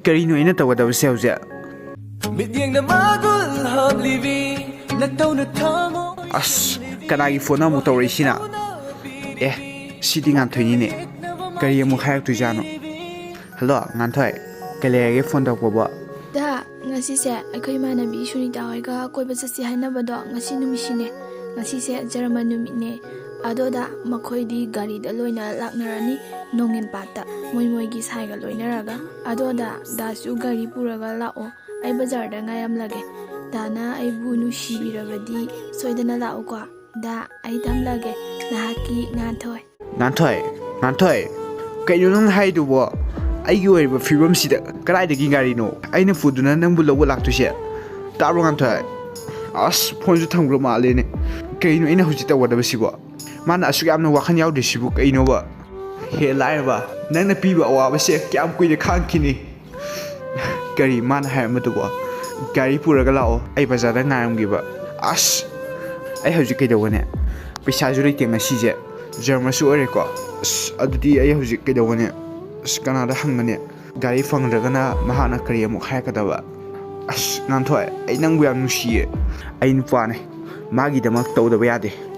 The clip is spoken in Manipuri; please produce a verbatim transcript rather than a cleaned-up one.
ꯀꯔꯤꯅꯣ ꯑꯩꯅ ꯇꯧꯒꯗꯕꯁꯦ ꯍꯧꯖꯤꯛ? ꯃꯤꯠꯌꯦꯡꯗ ꯃꯒꯨꯜ ꯍꯥꯞꯂꯤꯕꯤ ꯅꯇꯧꯅ ꯊꯃꯣꯏ ꯑꯁ, ꯀꯅꯥꯒꯤ ꯐꯣꯟ ꯑꯃꯨꯛ ꯇꯧꯔꯛꯏꯁꯤꯅ? ꯑꯦ, ꯁꯤꯗꯤ ꯉꯥꯟꯊꯣꯏꯅꯤꯅꯦ꯫ ꯀꯔꯤ ꯑꯃꯨꯛ ꯍꯥꯏꯔꯛꯇꯣꯏꯖꯥꯠꯅꯣ? ꯍꯜꯂꯣ, ꯉꯥꯟꯊꯣꯏ, ꯀꯩ ꯂꯩꯔꯒꯦ ꯐꯣꯟ ꯇꯧꯔꯛꯄꯕꯣ? ꯗꯥ, ꯉꯁꯤꯁꯦ ꯑꯩꯈꯣꯏ ꯏꯃꯥꯟꯅꯕꯤ ꯁꯨꯅꯤꯇꯥ ꯍꯣꯏꯒ ꯀꯣꯏꯕ ꯆꯠꯁꯤ ꯍꯥꯏꯅꯕꯗꯣ ꯉꯁꯤ ꯅꯨꯃꯤꯠꯁꯤꯅꯦ꯫ ꯉꯁꯤꯁꯦ ꯖꯔꯃꯟ ꯅꯨꯃꯤꯠꯅꯦ꯫ ꯑꯗꯣ ꯗꯥ, ꯃꯈꯣꯏꯗꯤ ꯒꯥꯔꯤꯗ ꯂꯣꯏꯅ ꯂꯥꯛꯅꯔꯅꯤ ꯅꯣꯡꯉꯤꯟ ꯄꯥꯠꯇ, ꯃꯣꯏ ꯃꯣꯏꯒꯤ ꯁꯥꯏꯒ ꯂꯣꯏꯅꯔꯒ꯫ ꯑꯗꯣ ꯗꯥ, ꯗꯥꯁꯨ ꯒꯥꯔꯤ ꯄꯨꯔꯒ ꯂꯥꯛꯑꯣ, ꯑꯩ ꯕꯖꯥꯔꯗ ꯉꯥꯏꯔꯝꯂꯒꯦ꯫ ꯗꯥꯅ ꯑꯩꯕꯨ ꯅꯨꯡꯁꯤꯕꯤꯔꯕꯗꯤ ꯁꯣꯏꯗꯅ ꯂꯥꯛꯎꯀꯣ꯫ ꯗꯥ, ꯑꯩ ꯊꯝꯂꯒꯦ, ꯅꯍꯥꯛꯀꯤ ꯉꯥꯟꯊꯣꯏ꯫ ꯉꯥꯟꯊꯣꯏ, ꯉꯥꯟꯊꯣꯏ, ꯀꯩꯅꯣ ꯅꯪ ꯍꯥꯏꯗꯨꯕꯣ? ꯑꯩꯒꯤ ꯑꯣꯏꯔꯤꯕ ꯐꯤꯕꯝꯁꯤꯗ ꯀꯗꯥꯏꯗꯒꯤ ꯒꯥꯔꯤꯅꯣ ꯑꯩꯅ ꯄꯨꯗꯨꯅ ꯅꯪꯕꯨ ꯂꯧꯕ ꯂꯥꯛꯇꯣꯏꯁꯦ? ꯇꯥꯕ꯭ꯔꯣ, ꯉꯥꯟꯊꯣꯏ? ꯑꯁ, ꯐꯣꯟꯁꯨ ꯊꯝꯈ꯭ꯔ ꯃꯥꯜꯂꯦꯅꯦ꯫ ꯀꯩꯅꯣ ꯑꯩꯅ ꯍꯧꯖꯤꯛ ꯇꯧꯒꯗꯕꯁꯤꯕꯣ? ꯃꯥꯅ ꯑꯁꯨꯛ ꯌꯥꯝꯅ ꯋꯥꯈꯜ ꯌꯥꯎꯗ꯭ꯔꯤꯁꯤꯕꯨ ꯀꯩꯅꯣꯕ? ꯍꯦ ꯂꯥꯏꯔꯕ, ꯅꯪꯅ ꯄꯤꯕ ꯑꯋꯥꯕꯁꯦ ꯀꯌꯥꯝ ꯀꯨꯏꯅ ꯈꯥꯡꯈꯤꯅꯤ? ꯀꯔꯤ ꯃꯥꯅ ꯍꯥꯏꯔꯝꯕꯗꯨꯕꯣ? ꯒꯥꯔꯤ ꯄꯨꯔꯒ ꯂꯥꯛꯑꯣ, ꯑꯩ ꯕꯖꯥꯔꯗ ꯉꯥꯏꯔꯝꯒꯦꯕ꯫ ꯑꯁ, ꯑꯩ ꯍꯧꯖꯤꯛ ꯀꯩꯗꯧꯒꯅꯤ? ꯄꯩꯁꯥꯁꯨ ꯂꯩꯇꯦ ꯉꯁꯤꯁꯦ, ꯖꯔꯃꯁꯨ ꯑꯣꯏꯔꯦꯀꯣ꯫ ꯑꯁ, ꯑꯗꯨꯗꯤ ꯑꯩ ꯍꯧꯖꯤꯛ ꯀꯩꯗꯧꯒꯅꯤ? ꯑꯁ, ꯀꯅꯥꯗ ꯍꯪꯒꯅꯤ? ꯒꯥꯔꯤ ꯐꯪꯗ꯭ꯔꯒꯅ ꯃꯍꯥꯛꯅ ꯀꯔꯤ ꯑꯃꯨꯛ ꯍꯥꯏꯔꯛꯀꯗꯕ? ꯑꯁ, ꯉꯥꯟꯊꯣꯏ, ꯑꯩ ꯅꯪꯕꯨ ꯌꯥꯝ ꯅꯨꯡꯁꯤꯌꯦ꯫ ꯑꯩ ꯅꯨꯄꯥꯅꯦ, ꯃꯥꯒꯤꯗꯃꯛ ꯇꯧꯗꯕ ꯌꯥꯗꯦ꯫